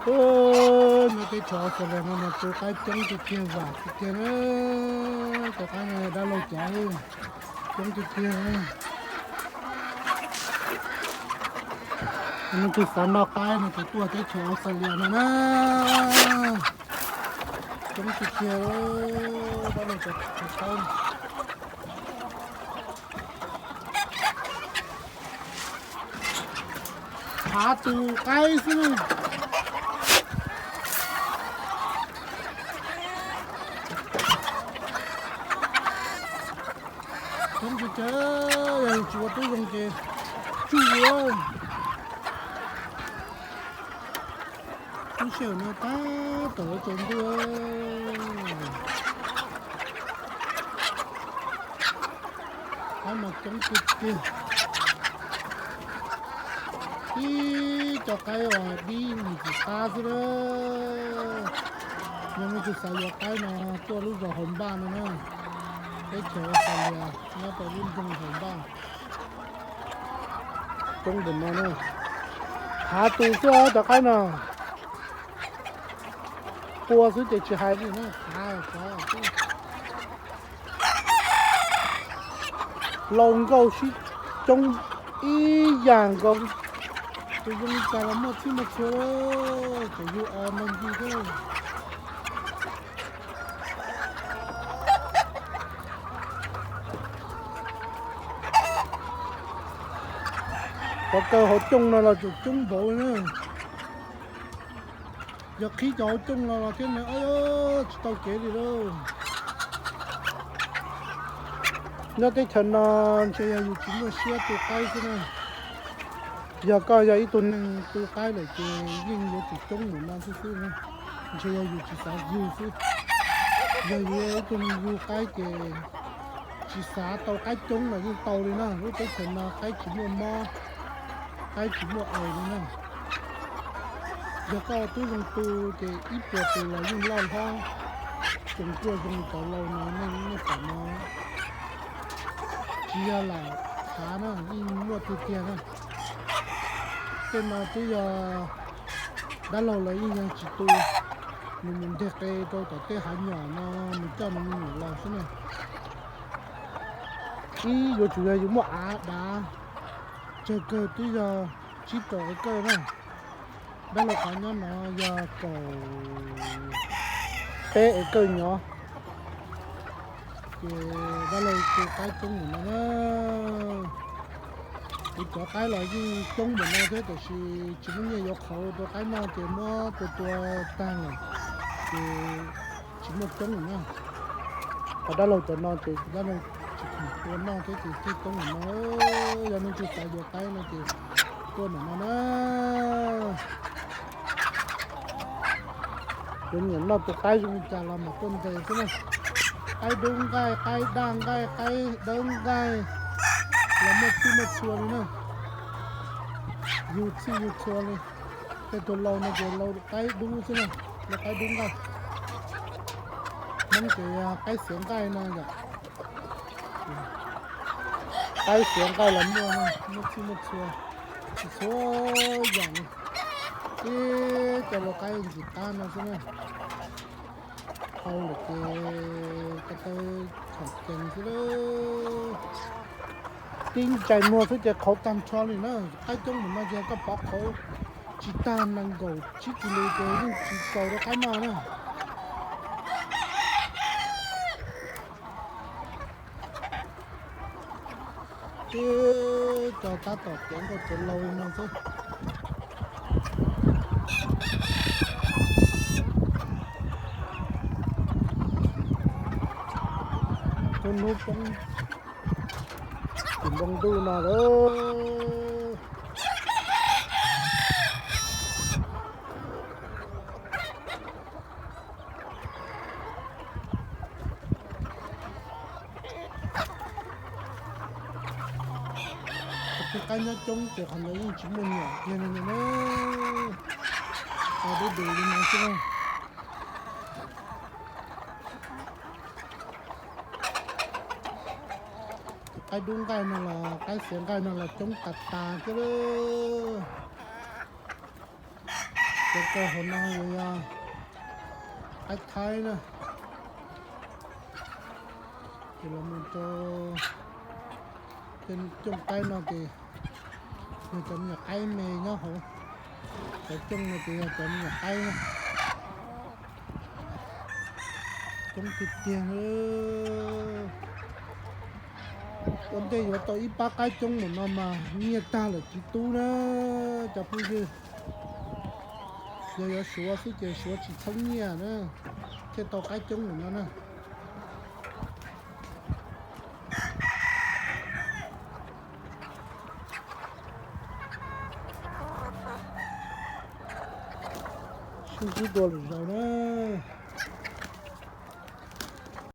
Nyob teb chaws Australia no mas tus qaib coob tiag tiag, vam tiag tiag na. Cov qaib no dab laug cov coob tiag tiag. Nws tus xav noj qaib no ces tuaj teb chaws Australia no na. Coob tiag tiag, dab laug cov qaib. Hav tus qaib xwb. Coob tiag tiag, yog tsis ua tib zoo ces tsuj ua. Lub sij hawm no tab tom tsaus ntuj. Qaib mas coob tiag tiag. Ib co qaib uas dib mus tsis qab xwb na. Yog nej tus xav yuav qaib no tuaj lub zos Hauv Npaj no na, teb chaws Australia, nyob rau lub nroog Hauv Npaj. Coob ntawm no na. Hav tus xwb cov qaib no. Pua xwb ces tsis hais li na, hav cov xwb. Laus nkauj sib coob ib yam nkaus. Tus zoo li cas los muaj txhij muaj txhua, tseem yug os nrog ncig thiab. Qhov kawg hauv cooj no los tseem coob npaum li na. Yog qhib cov hauv cooj no los thiab na, tsis tau kev li lauj. Nyob teb chaws no ntshe yog yus tsis muaj siab tu qaib xwb na. Yog koj yog ib tug neeg tu qaib lawm ces yeej yuav tsum coob mus no xwb xwb na. Ntshe yog yus tsis xav yug xwb. Yog yus ib tug neeg yug qaib ces tsis xav tau qaib coob los yeej tau li na. Lub teb chaws no qaib tsis muaj mob, qaib tsis muaj es li na. Yog koj tub zoo tu ces ib puas tus los yeej loj hlob, tseem kuj zoo li cov laus no nej pom no. Tsis yog lam khav na, yeej muaj tiag tiag na. Tej no twb yog dab laug lawv yeej yog tsis tu, nws mus nteg qe rau tom tej hav nyom no, nws coj nws me nyuam los xwb na. Ib yuav tsum yog yus muaj av dav, tsawg kawg twb yog tsib rau acre na. Dab laug qhov nyob no yog kaum peb acre nyob. Ces dab laug tu qaib coob npaum no na. Kuv cov qaib los yeej coob npaum no thiab tiam sis tsis muaj nyiaj yuav qhauv rau qaib noj ces muab tua tua tag lawm ces tsis muaj coob lawm na. Ho dab laug cov no ces dab laug tsis khoom tua noj thiab ces thiaj coob npaum no. Yog nej twg xav yuav qaib no ces tuaj ntawm no na. Cov nyiam noj tus qaib zoo li cas los mam tuaj ntes xwb na. Qaib dub nqaij, qaib daj nqaij, qaib dawb nqaij, los muaj txhij muaj txhua li na. Yug txhij yug txhua li. Tej tus laus no ces lau qaib dub xwb na, lau qaib dub nqaij. Hmoob ces qaib xiav nqaij no yom. Qaib xiav nqaij los muaj, muaj txhij muaj txhua, txhua yam li. Ib co lau qaib ntxim qab no xwb na. Hau lawm ces ko taw thaum cees xwb lawm. Tib ntsais muag xwb ces qhauv tag nrho li na. Qaib coob npaum no ces koj pov qhauv tsis tag nees nkaum tsib kis lus ces yeej tsis txaus rau qaib noj na. Ib co tab tom ceev nkauj ceev laus li no xwb. Tus hnub poob tim npoo ntuj no lawm. Tus qaib nyob coob ces qhov ntawd yeej tsis muaj nyuam kiag li na. Dub dus li no xwb. Qaib dub nqaij no los qaib xiav nqaij no los coob tas tas xwb. Cov hauv no yog qaib thaib na. Ces los mus rau tej cooj qaib no ces yog cov me nyuam qaib me nyob hauv. Cov cooj no ces yog cov me nyuam qaib na. Coob tiag tiag. Ua ntej yuav tau ib pab qaib coob npaum no mas nyiaj tag lawm tsis tub na cov phooj ywg. Yog yuav suav xwb ces suav tsis txheeb nyiaj na, thiaj tau qaib coob npaum no na. Sib ntsib dua lwm zaus na.